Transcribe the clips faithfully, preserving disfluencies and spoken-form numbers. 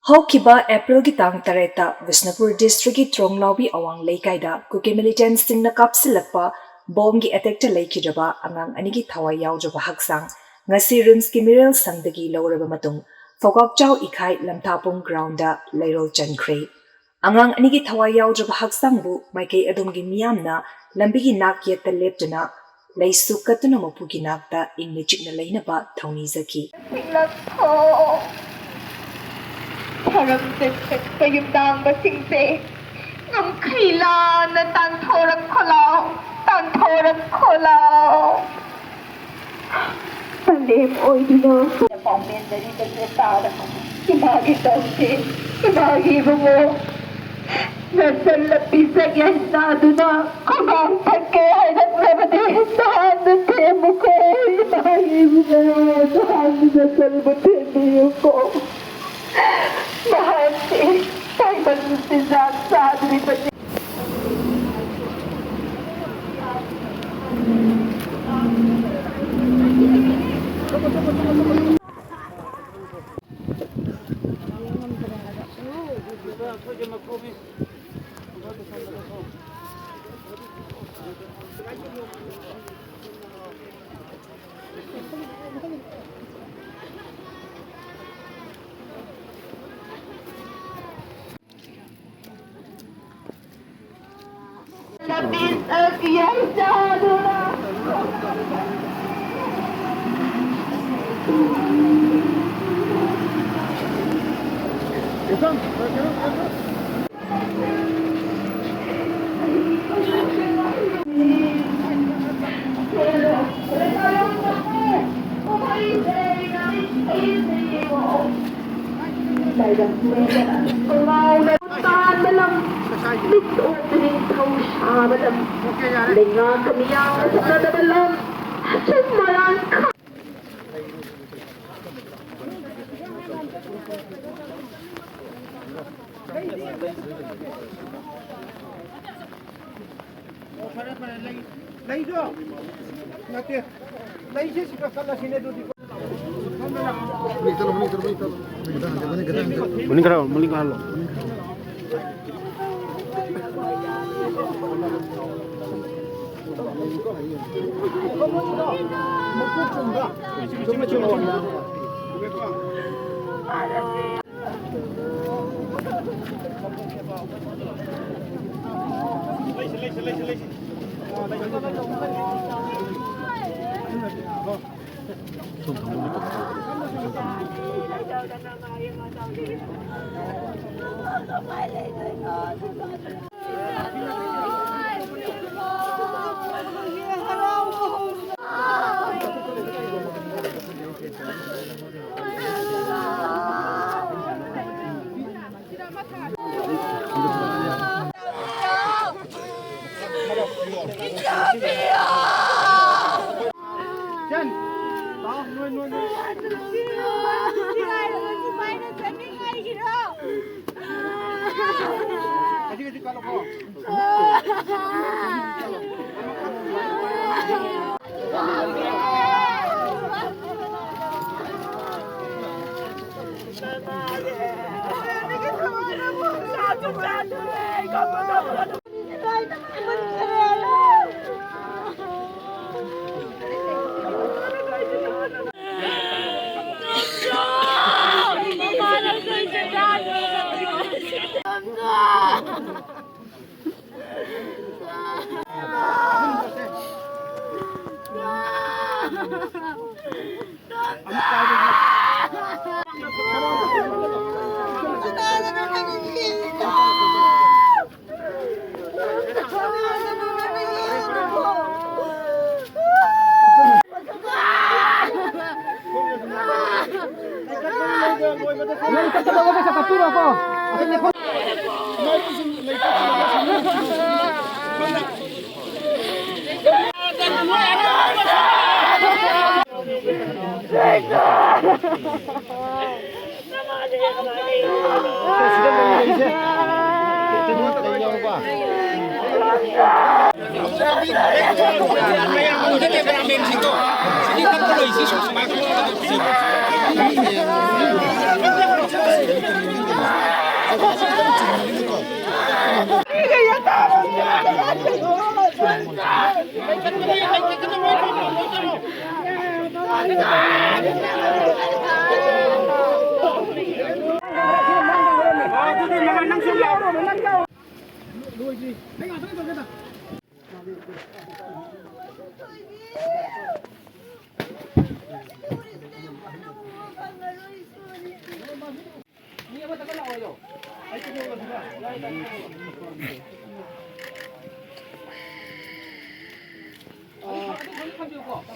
ꯍꯧꯈꯤꯕ ꯑꯦꯄ꯭ꯔꯤꯜꯒꯤ ꯇꯥꯡ ꯇꯔꯦꯠꯇ ꯕꯤꯁꯅꯨꯄꯨꯔ ꯗꯤꯁꯇ꯭ꯔꯤꯛꯀꯤ ꯇ꯭ꯔꯣꯡꯂꯥꯎꯕꯤ ꯑꯋꯥꯡ ꯂꯩꯀꯥꯏꯗ ꯀꯨꯀꯤ ꯃꯤꯂꯤꯇꯦꯟꯠꯁꯤꯡꯅ ꯀꯥꯞꯁꯤꯜꯂꯛꯄ ꯕꯣꯝꯒꯤ ꯑꯦꯇꯦꯛꯇ ꯂꯩꯈꯤꯗ꯭ꯔꯕ ꯑꯉꯥꯡ ꯑꯅꯤꯒꯤ ꯊꯋꯥꯏ ꯌꯥꯎꯗ꯭ꯔꯕ ꯍꯛꯆꯥꯡ ꯉꯁꯤ ꯔꯤꯝꯁꯀꯤ ꯃꯤꯔꯦꯜ ꯁꯪꯗꯒꯤ ꯂꯧꯔꯕ ꯃꯇꯨꯡ ꯐꯧꯀꯥꯛꯆꯥꯎ ꯏꯈꯥꯏ ꯂꯝꯊꯥꯄꯨꯝ ꯒ꯭ꯔꯥꯎꯟꯗ ꯂꯩꯔꯣꯜ ꯆꯟꯈ꯭ꯔꯦ꯫ ꯑꯉꯥꯡ ꯑꯅꯤꯒꯤ ꯊꯋꯥꯏ ꯌꯥꯎꯗ꯭ꯔꯕ ꯍꯛꯆꯥꯡꯕꯨ ꯃꯥꯏꯀꯩ ꯑꯗꯣꯝꯒꯤ ꯃꯤꯌꯥꯝꯅ ꯂꯝꯕꯤꯒꯤ ꯅꯥꯛ ꯌꯦꯠꯇ ꯂꯦꯞꯇꯨꯅ ꯂꯩꯁꯨ ꯀꯠꯇꯨꯅ ꯃꯄꯨꯒꯤ ꯅꯥꯛꯇ ꯏꯪꯅ ꯆꯤꯛꯅ ꯂꯩꯅꯕ ꯊꯧꯅꯤꯖꯈꯤ꯫ ꯁꯤꯡꯂꯛꯈꯣ꯫ ꯊꯧꯔꯝ ꯆꯠꯄ ꯌꯨꯝꯅꯥꯡꯕꯁꯤꯡꯁꯦ ꯉꯝꯈꯩ ꯂꯥꯟꯅ ꯇꯥꯟꯊꯣꯔꯛꯈꯣ ꯂꯥꯎ, ꯇꯥꯟꯊꯣꯔꯛꯈꯣ ꯂꯥꯎ꯫ ꯃꯥꯂꯦꯝ ꯑꯣꯏꯗꯨꯅ ꯄꯥꯎꯃꯦꯟꯅꯔꯤꯕꯁꯦ ꯇꯥꯔꯒ ꯏꯃꯥꯒꯤ ꯇꯧꯁꯦ, ꯏꯃꯥꯒꯤ ꯏꯕꯨꯡꯉꯣ, ꯅꯆꯜꯅ ꯄꯤꯖꯒꯦ ꯆꯥꯗꯨꯅ ꯈꯣꯡꯒꯥꯡ ꯊꯛꯀꯦ ꯍꯥꯏꯔꯛꯂꯕꯗꯤ ꯅꯍꯥꯟꯅ ꯊꯦꯝꯃꯨꯀꯣ, ꯏꯃꯥꯒꯤ ꯏꯕꯨꯡꯉꯣ, ꯅꯍꯥꯟꯅ ꯅꯆꯜꯕꯨ ꯊꯦꯝꯕꯤꯌꯨꯀꯣ꯫ ꯅꯍꯥꯟꯗꯤ ꯇꯥꯏꯕꯪ ꯆꯤꯟꯖꯥꯛ ꯆꯥꯗ꯭ꯔꯤꯕꯅꯤ꯫ ꯂꯥꯏꯔꯛ ꯃꯩꯗ ꯈꯣꯡꯒꯥꯎꯅ ꯇꯥꯟꯕ ꯂꯝ, ꯃꯤꯠ ꯎꯗ꯭ꯔꯤ ꯊꯧ ꯁꯥꯕ ꯂꯝ, ꯂꯩꯉꯥꯛꯀ ꯃꯤꯌꯥꯝꯅ ꯆꯠꯅꯗꯕ ꯂꯝ, ꯑꯆꯨꯝ ꯑꯔꯥꯟ ꯈ- ꯑꯣ, ꯐꯔꯦ, ꯐꯔꯦ, ꯂꯩ, ꯂꯩꯗꯣ ꯅꯠꯇꯦ, ꯂꯩꯁꯦ ꯁꯤꯒ ꯀꯠꯂꯁꯤꯅꯦ ꯑꯗꯨꯗꯤ꯫ ꯃꯅꯤꯡ ꯈꯔ, ꯃꯅꯤꯡ ꯈꯔ ꯍꯜꯂꯣ꯫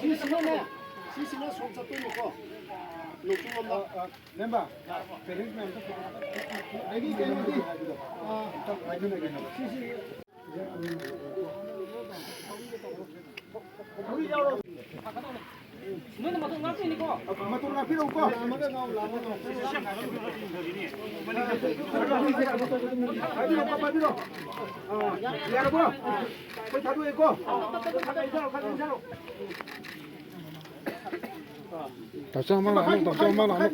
ꯁꯤꯁꯤꯅꯅꯦ, ꯁꯤꯁꯤꯅ ꯁꯣꯝ ꯆꯠꯇꯣꯏꯅꯤꯀꯣ, ꯅꯣꯡꯆꯨꯞꯂꯣꯝꯗ꯫ ꯂꯦꯝꯕ, parents ꯃꯌꯥꯝꯗꯣ ꯑꯗꯒꯤ ꯀꯩꯅꯣꯗꯤ, ꯑ, ꯁꯤꯁꯤ꯫ ꯅꯣꯏꯅ ꯃꯇꯣꯟ ꯉꯥꯛꯄꯤꯅꯤꯀꯣ꯫ ꯃꯇꯣꯟ ꯉꯥꯛꯄꯤꯔꯛꯎꯀꯣ꯫ ꯄꯥꯏꯕꯤꯔꯣ, ꯄꯥꯏꯕꯤꯔꯣ꯫ ꯑ, ꯌꯥꯔꯕꯣ? ꯑꯩꯈꯣꯏ ꯊꯥꯗꯣꯛꯑꯦꯀꯣ꯫ ꯇꯥꯆꯧ ꯑꯃ ꯂꯥꯛꯑꯣ, ꯇꯥꯆꯧ ꯑꯃ ꯂꯥꯛꯑꯣ꯫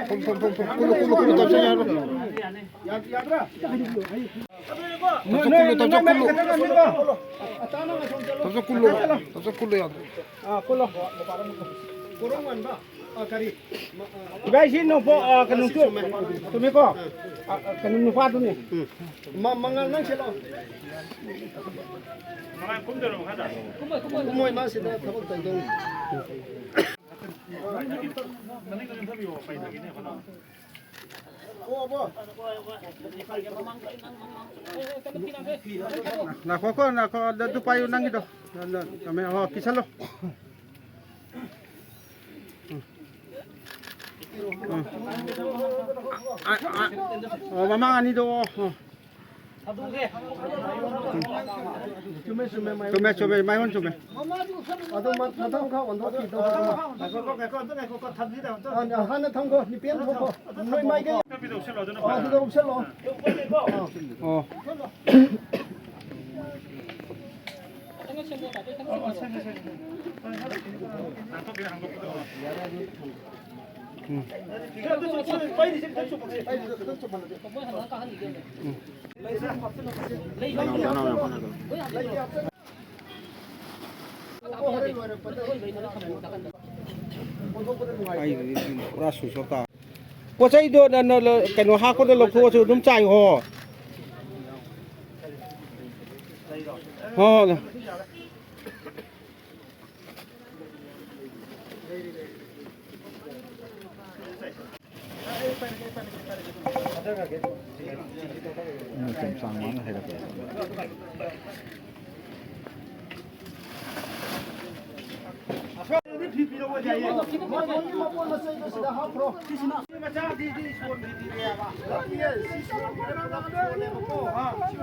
ꯐꯝ, ꯐꯝ, ꯐꯝ, ꯐꯝ꯫ ꯀꯨꯜꯂꯨ, ꯀꯨꯜꯂꯨ, ꯀꯨꯜꯂꯨ, ꯇꯥꯆꯧ ꯌꯥꯔꯣꯏ꯫ ꯌꯥꯗ꯭ꯔꯥ? ꯇꯥꯆꯧ ꯀꯨꯜꯂꯨ, ꯇꯥꯆꯧ ꯀꯨꯜꯂꯨ꯫ ꯇꯥꯆꯧ ꯀꯨꯜꯂꯨ, ꯇꯥꯆꯧ ꯀꯨꯜꯂꯨ ꯌꯥꯗ꯭ꯔꯣ? ꯑꯥ, ꯀꯨꯜꯂꯣ꯫ ꯀꯣꯔꯣꯡ ꯃꯥꯟꯕ? ꯑꯥ, ꯀꯔꯤ? ꯏꯕꯥꯏ, ꯁꯤ ꯅꯣꯡꯄꯣꯛ, ꯑꯥ, ꯀꯩꯅꯣꯁꯨ ꯆꯨꯝꯃꯦ꯫ ꯆꯨꯝꯃꯦꯀꯣ? ꯑꯥ, ꯑꯥ, ꯀꯩꯅꯣ ꯅꯨꯄꯥꯗꯨꯅꯤ꯫ ꯎꯝ꯫ ꯃ-, ꯃꯉꯥꯜ, ꯅꯪ ꯁꯤꯠꯂꯣ꯫ ꯃꯣꯏ ꯃꯥ ꯁꯤꯗ ꯊꯕꯛ ꯇꯧꯗꯧꯔꯤ꯫ ꯉꯥꯏꯈꯣꯀꯣ, ꯉꯥꯏꯈꯣ, ꯑꯗꯨ ꯄꯥꯏꯌꯨ ꯅꯪꯒꯤꯗꯣ꯫ ꯑꯣ, ꯄꯤꯁꯜꯂꯣ꯫ ꯎꯝ꯫ ꯎꯝ꯫ ꯑ, ꯑ, ꯑꯣ, ꯃꯃꯥꯡ ꯑꯅꯤꯗꯣ, ꯑꯣ, ꯑꯣ꯫ ꯆꯨꯝꯃꯦ, ꯆꯨꯝꯃꯦ, ꯃꯥꯏ ꯆꯨꯝꯃꯦ, ꯆꯨꯝꯃꯦ, ꯃꯥꯏꯑꯣꯟ ꯆꯨꯝꯃꯦ꯫ ꯑꯗꯣ ꯃ-, ꯃꯊꯪ ꯈꯔ ꯑꯣꯟꯊꯣꯛꯈꯤꯗꯧꯕ꯫ ꯉꯥꯏꯈꯣꯀꯣ, ꯉꯥꯏꯈꯣ, ꯑꯝꯇ ꯉꯥꯏꯈꯣꯀꯣ, ꯊꯝꯁꯤꯗ ꯑꯝꯇ꯫ ꯑ, ꯍꯥꯟꯅ ꯊꯝꯈꯣ, ꯅꯨꯄꯤ ꯑꯃ ꯊꯝꯈꯣ꯫ ꯅꯣꯏ ꯃꯥꯏꯀꯩ꯫ ꯑꯗꯨꯗ ꯎꯞꯁꯜꯂꯣ, ꯑꯗꯨꯅ ꯑ, ꯑꯗꯨꯗ ꯎꯞꯁꯜꯂꯣ꯫ ꯑ꯫ ꯑꯣ꯫ ꯎꯝ꯫ ꯎꯝ꯫ ꯑꯩꯒꯤꯗꯤ ꯄꯨꯔꯥ switch off ꯇꯥ꯫ ꯄꯣꯠ ꯆꯩꯗꯣ ꯅ-, ꯅ-, ꯀꯩꯅꯣ ꯍꯥꯞꯄꯗ ꯂꯧꯊꯣꯛꯑꯁꯨ ꯑꯗꯨꯝ ꯆꯥꯏ ꯍꯣ꯫ ꯍꯣ, ꯍꯣ꯫ ꯐꯤ ꯄꯤꯔꯛꯑꯣ ꯌꯥꯏꯌꯦ꯫ ꯃꯣꯏꯒꯤ ꯃꯄꯣꯠ ꯃꯆꯩꯗꯣ ꯁꯤꯗ ꯍꯥꯞꯈ꯭ꯔꯣ꯫ ꯁꯤ ꯃꯆꯥꯁꯤꯗꯤ ꯁꯣꯟ ꯄꯤꯕꯤꯔꯦꯕ꯫ ꯅꯠꯇꯤꯌꯦ, ꯁꯤ ꯁꯣꯟ ꯄꯤꯔꯛꯄꯗ ꯁꯣꯜꯂꯦꯕꯀꯣ꯫ ꯑꯥ꯫ ꯁꯤ